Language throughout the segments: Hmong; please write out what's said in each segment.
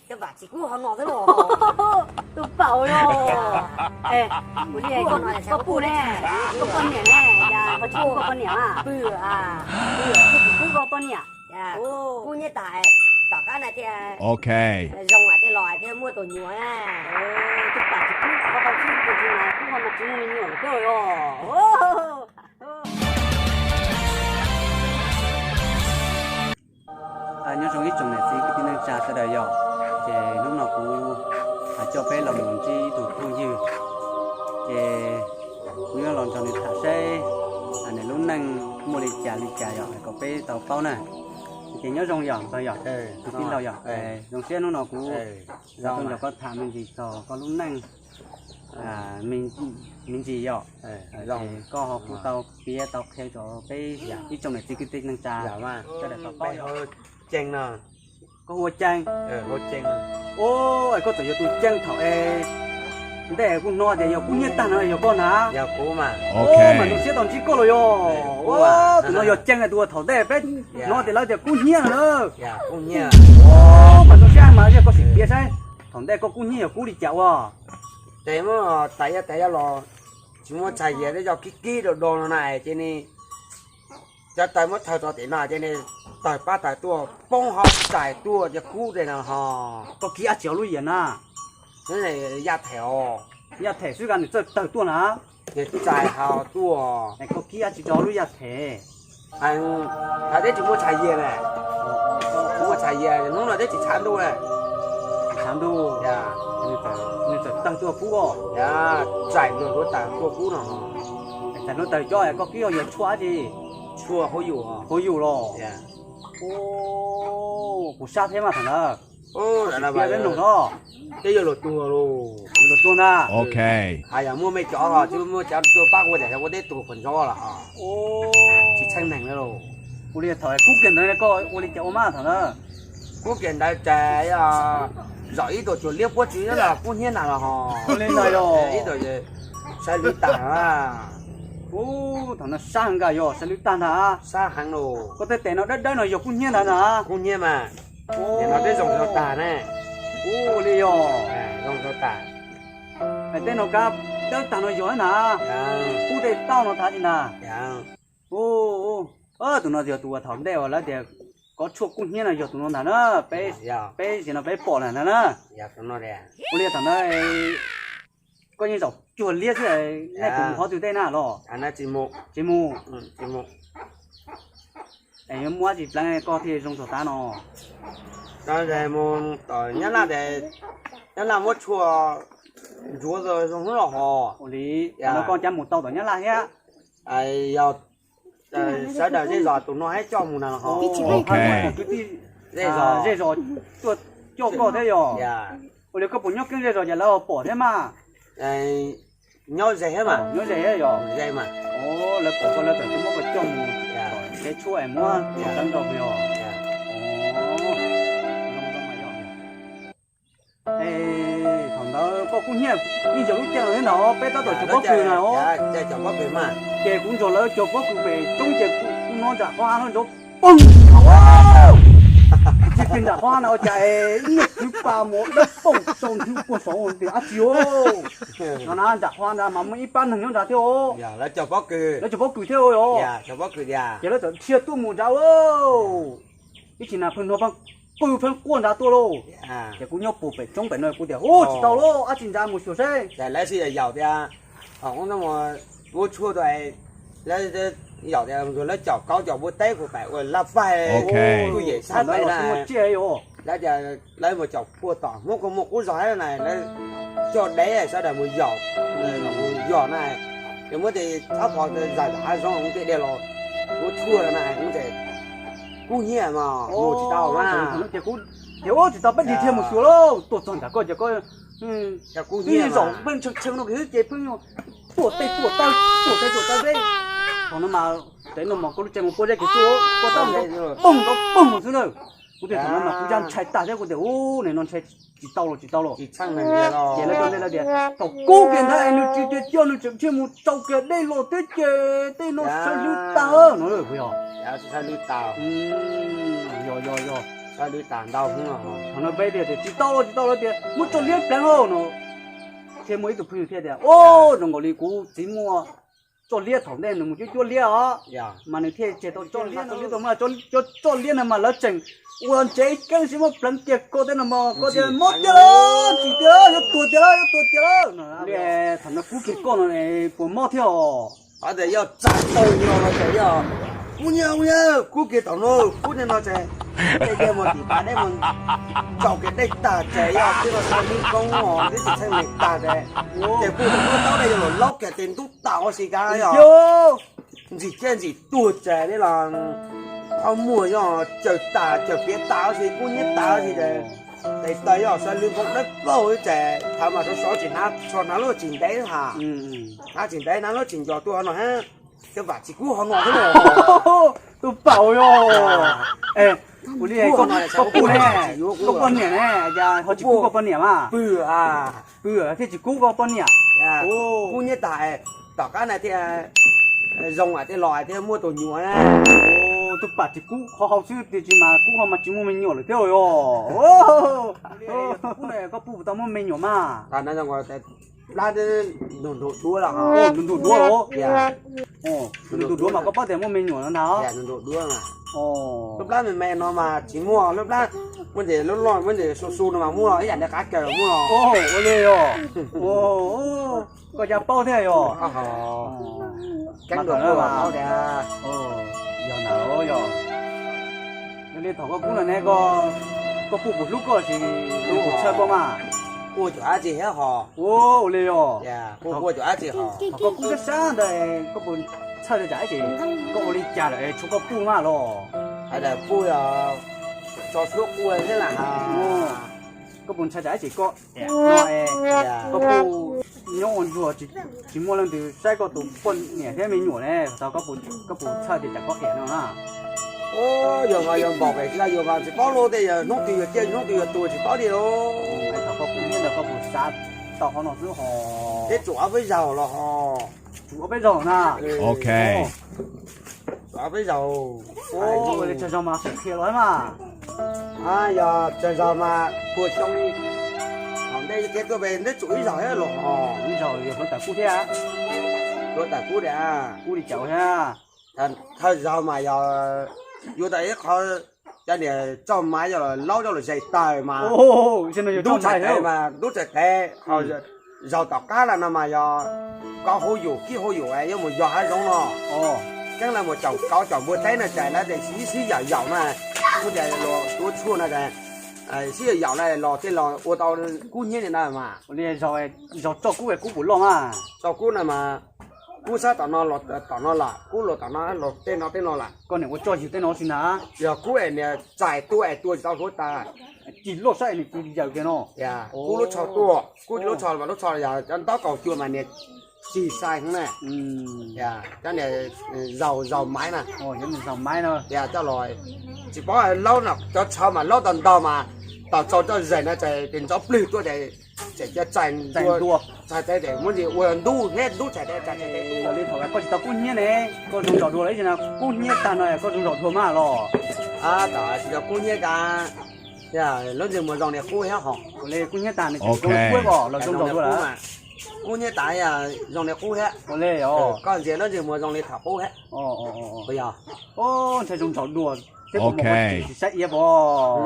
Cov vam tsis kub ho no xwb los. Tus paum los. Koj pum ne, koj poj niam ne, yog ho tsis kub koj poj niam mas. Tsis kub koj poj niam. Kub nyiaj tas, tom qab na thiaj zoo, thiaj los thiaj muaj tus nyuam. Tus paum tsis kub ho tsis kub, tus tsis mas kub ho mas tsis muaj me nyuam lawm thiab os. Nyob zoo ib tsoom niam txiv kwv tij neej tsa sawv daws yom, ces hnub no kuv coj peb los mus ntsib ib tug phooj ywg, ces kuv yuav los nrog nws tham seb nws lub neej muaj li cas li cas yom, kom peb tau paub na. Ces nyob zoo yom, txog yom, tus tij laug yom, zoo siab hnub no kuv los nrog koj tham me ntsis txog koj lub neej me ntsis yom. Koj ho kuj tau piav tau qhia rau peb ib tsoom niam txiv kwv tij neej tsa sawv daws tau paub yom. Ceeb no. Koj hu ua Ceeb. Ua, koj txawm yog tus Ceeb thaum es ntej kuv hnov tias yog kub nyiaj tag no yog koj na? Yog kuv mas. Mas zoo siab tau ntsib koj los yog. Tus no yog Ceeb tus uas thaum ntej peb hnov tias lawv tias kub nyiaj no na. Mas zoo siab mas yog koj sim piav saib thaum ntej koj kub nyiaj yog kub li cas ua. Ces muab tais yog tais yog los tsis muaj txhais yias, tej yog kib kib do do no na, ces ne cov taws muab thaws tso tim no ces ne taws pab taws tuaj poob hauv txais tuaj ces kub li no ho. Koj kib dab tsi rau lub yias na? Yaj them os. Yaj them xwb, nws txawj tawg tuaj na. Ces txais hauv tuaj. Koj kib dab tsi rau lub yaj them? Hais teb tsis muaj txhais yias na. Tsis muaj txhais yias, hnub no teb tsis tshav ntuj na. Tsis tshav ntuj. Nws txawm tawg tuaj kub os. Txais luag tuaj tawg tuaj kub no. Txais luag tawg coj, koj kib ho yog tshuaj dab tsi? Tshuaj huab yus. Huab yus los? Kuv sab thiab mas thaum ntawd. Piav peb mloog os. Twb yuav luag tuag lauj. Luag tuag ntag. Hais yog muaj me cov ho tsis muaj cov tuaj pab ua tias ua teb tuag puas ntsob los ho. Tsis txheej neeg li lauj. Ua li thaum kub kiag ntawd koj ua li cas ua mas thaum ntawd? Kub kiag ntawd ces zaum ib tug cuag liab puab tsi los kub hnyiab ntag los ho. Ib tug saib lwb tag. Ub, thaum no sab heev nkaus yog saib lwb tag ntag. Sab heev lauj. Koj tej tes no dawb dawb no yog kub hnyiab ntag na? Kub hnyiab mas. Nim no twb zoo rau tag ne. Ub, li yog. Zoo rau tag. Hais tej no kab dawb tag no yog na? Kub tej tauj no thav tsis ntag. Tus no yog tus uas thaum ntej uas lawv tias kov tshuaj kub hnyiab no yog tus no ntag na. Peb, peb sim no peb pom lawm ntag na. Ua li thaum ntawd koj yeej zaum cuag liab xwb, nej puas mus qhov twg tej na los? Tsis mus. Es yuav muab dab tsi pleev koj thiaj zoo txog tav no? Mus tom Nyab Laj, Nyab Laj muab tshuaj ntsuav zoo hnub los hos. Ua li, no koj cab mus tau tom Nyab Laj thiab? Yog sawv daws zej zos tus no thiab coj mus na los ho. Kwv tij zej zos tuaj coj koj thiab yog? Ua li koj puas nyob keeb zej zos ces lawv ho pom thiab mas? Nyob ze thiab mas. Nyob ze thiab yog? Lawv pom koj lawv txawm muab koj coj mus kev tshuaj es muab tau rau yog? Thaum ntawd koj kub hnyiab yeej yog lub caij no thiab ntag, peb tab tom cog pob kws na. Ces kuv nrog lawv cog pob kws pem roob ces kuv hnov nram qhov hav no nrov poog. Tsis kiag nram qhov hav na ua cas ib niag kwv pa mus dawb paug tsaus nthwv puag saud tias dab tsi os. No na nram qhov hav ntawd mas muaj ib pab neeg nyob nrad thiab os. Lawv cog pob kws thiab os. Ces lawv txawm dhia tuaj mus nrad. Ib chim na pheej hnov pheej qw pheej quaj nrad tuaj lauj. Ces kuv nyob puag pem roob pem no kuv tias ub tsis tau lauj, dab tsi nrad mus xyuas seb. Lawv sib yaum tias ub tshuaj tuaj, lawv yaum tias lawv caum kauv caum npua teb kuv pem ua laj pag kuj yem sab pem na. Lawv tias lawv mus caum puag tom Hmoob koj muaj qub zog thiab na, lawv coj dev sawv daws mus yaum, mus yos na, ces muab tej txhab phom zais hav zoov mus tej dej los ua tshuaj na, mus ces kub hnyiab mas mus tsis tau na. Ces ub tsis tau peb dhia dhia mus xyuas lauj, tuaj txog nram koj ces koj twb zaum pheej tshee tshee no ces pheej tuaj tej tuaj taw, tuaj tej tuaj taw peb. Thaum no mas tev no mas koj lub tsev mus puab zeb kiag xwb, puab taw poog nrov poog xwb na. Kuv tias thaum no mas kuv ya ntshai tag thiab kuv tias ub nim no ntshai tsis tau los tsis tau los. Ces lawv cov ntej lawv tias thaum kub kiag ntawd es nws tsis tias coj nws tseem dhia mus tsau kiag dej los thiab ces tej no sawv hlwb tag no kuv yog. Yog yog yog. Thaum no peb tias tsis tau tsis tau lawm tias muab txoj liab pleev no, thiab muaj ib tug phooj ywg thiaj tias, o, zoo nkaus li kuv txiv muaj txoj liab thaum ntej nws mus cuab cuab liab os, mas nws thiaj tseg tau txoj liab no, cov txoj liab no mas lawv tseem ua ntsev ib keeb sib muab pleev kiag ko tej no mas koj tias mob tiag los tsis tiag, yuav tuag tiag los yuav tuag tiag lawm. Thaum no kub kiag koj no puas mob thiab os? Tias yog txaj tau no no ces yog kub nyiab kub nyiab kub kiag thaum no kub niag no ces tej dej mus tim pas dej mus tsaus kiag dej tag ces yog twb no txhaj lub koob os twb tsis txheej nees tag ces, ces kuj muab taub dej yog los laub kiag ces ntub tas ua si kab yog ntxim ciaj ntxim tuag ces li los ob muag yog caws tas caws piav tas ua si kub nyiab tas ua si ces tes taw yog sawv lwg nkoos dawb paug ces thaum mas sov sov tsis hnav tsho hnav lub tsis ntev ha, hnav tsis ntev hnav lub tsis nco tuaj no ha, cov vam tsis kub ho no xwb. Tus pam yog, ua li koj poj niam ne, koj poj niam ne, ho tsis kub koj poj niam mas pw, pw thiaj tsis kub koj poj niam. Kub nyiab tas tom qab na thiaj zoo thiaj los thiaj muaj tus nyuam na. Tus pam tsis kub qhov hau xwb tiam sis mas kub ho mas tsis muaj me nyuam lawm thiab os. Koj pw puas tau muaj me nyuam mas? Plab ntu ntu duab los, ntu ntu duab los, ntu ntu duab mas koj paub tias muaj me nyuam no ntag. Lub plab me me no mas tsis muaj, lub plab muaj ntses loj loj muaj ntses su su no mas muaj, ib yam li qab kaws muaj. Ua li os, koj cov paub thiab yog. Keeb dua paub tias yog ntawd yog. Yog li thaum koj kub no ne, koj puj puas hlub koj tsis hlub tshawj koj mas? Puj tsis hlub dab tsi thiab hos. Ua li os. Puj puj tsis hlub dab tsi hos. Thaum koj kub sab sab ntawd koj puas txhawj li cas ib tsis, koj ua li cas lawm tshuav koj puj mas los? Hais tias puj yog tso suab quaj thiab lam has. Koj puas ntshai tsam ib tsis koj, koj puj nyob ua ntsuag tsis muaj leej twg saib koj tus poj niam thiab me nyuam ne, thaum koj puas txhawj tias tsam koj khiav no na? Yog mas yog npaum pem tsis tau, yog mas tsis paub lub tej, yog hnub twg yog ciaj hnub twg yog tuag tsis paub li lauj. Thaum koj kub nyiab ntawd koj puas xav tau qhov no xwb hos? Teb tsum ob peb zaug los hos. Tsum ob peb zaug na. Tsum ob peb zaug. Ua li tsawg zaug mas qhia los mas. Yog tsawg zaug mas puag xyoo thaum ntej thiab tuaj pem neb tsum ib zaug thiab los hos. Ib zaug yog hluav taws kub thiab. Hluav taws kub tias kub li cas thiab. Thawj zaug mas yog yuav tau ib qho cov niag txoj maiv yog laub coj los zes taws mas ntub txhais tes mas ntub txhais tes ho zaug tom qab lawm no mas yog kov hauv yus kib hauv yus yuav mus yos hav zoov no. Keeb lawv mus caum kauv caum npua teb no ces lawv tias sib sib yaum yaum na, kuj tias tuav tshuaj no ces sib yaum yaum na los tej los ua tau kub hnyiab li na mas. Zaug tso kub es kub puas loj mas? Tso kub no mas kub sab tom no los tom no lawm, kub los tom no los tej no tej no lawm. Koj niam ua tso ywg tej no tsis na? Yog kub es niag txais tua es tua tsis tau hluav taws. Cig loj sab es nws cig yaws kiag no. Kub lub tsho tuaj, kub lub tsho mas lub tsho yog cov ntaub kaus cua mas niag tsis sai heev na. Cov niag zaug zaug maiv na. Zaug maiv no. Coj los tsis paub laub no cov tsho mas laub tau ntau mas tau tso coj zes no ces tes ntsoov plwg tuaj ces tseem cia txais ntua, txais tes muab ntsis ua ntub thiab ntub txhais tes txais tes. Yog li thaum koj tsis tau kub hnyiab ne, koj zoo nraug dua lawm ib zaug no, kub hnyiab tag no koj zoo nraug dua mas los? Thaum tsis tau kub hnyiab tas, lub ntsej muag zoo li qub thiab hos. Ua li kub hnyiab tag nws tseem zoo li qub os los zoo nraug dua lawm? Kub hnyiab tas zoo li qub thiab. Ua li os. Koj ntsia lub ntsej muag zoo li thaum qub thiab. Yog. Ntshai zoo nraug dua, thiab kuv mus ua tsis saib iab pov.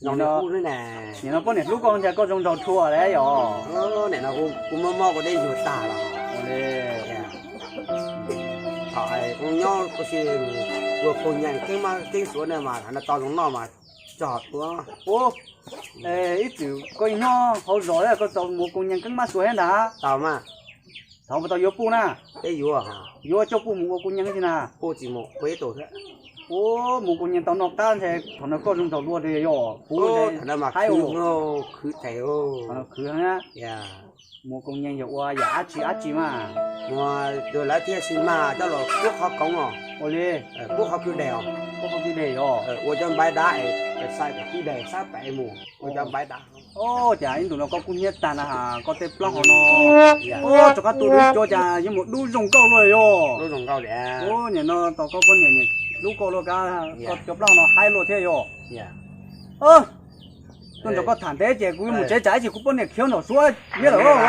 Zoo li qub xwb na. Nim no poj niam hlub koj ntshai koj zoo nraug dua lawm yog. Nim no kuv mob mob kuv deb yug tag los. Ua li. Thaum kuv nyob kuv si ua kaus nyeeg keeb mab keeb suav ne mas thaum no tau zoo noj mas tso tuav. Ib txwm koj nyob hauv zos koj tau mus kaus nyeeg keeb mab suav thiab ntag? Tau mas. Thaum puas tau yuav puj na? Peb yuav, yuav coj puj mus ua kaus nyeeg tsi na? Puj tsis mus, ua ib tug thiab. Ua mus kaus nyeeg tau noj qab ntshai thaum no koj zoo nraug dua li yog kuv thaum no mas khwv, khwv tes, thaum no khwv heev na. Mus kaus nyeeg yog ua yam dab tsi dab tsi mas. Mus, lawv thiaj xi mas coj los pub qhov koov os. Ua li, pub qhov kwj deg os. Pub qhov kwj deg os. Ua cov npaiv dav es sai pem kwj deg sab pem mus ua cov npaiv dav. Cas ib ntus no koj kub hnyiab tag na, koj tej plaub hau no, rov qab tuaj dub cuab cas yuav mus dub zoo nkauj luaj yog. Nim no tau koj poj niam niam Lub koj luaj kab, koj cov plaub no haib luaj thiab yog. Tuaj nrog koj tham ntev ces kuv mus tsev tsam ib chim kuv poj niam khiav nram suab liab lawm.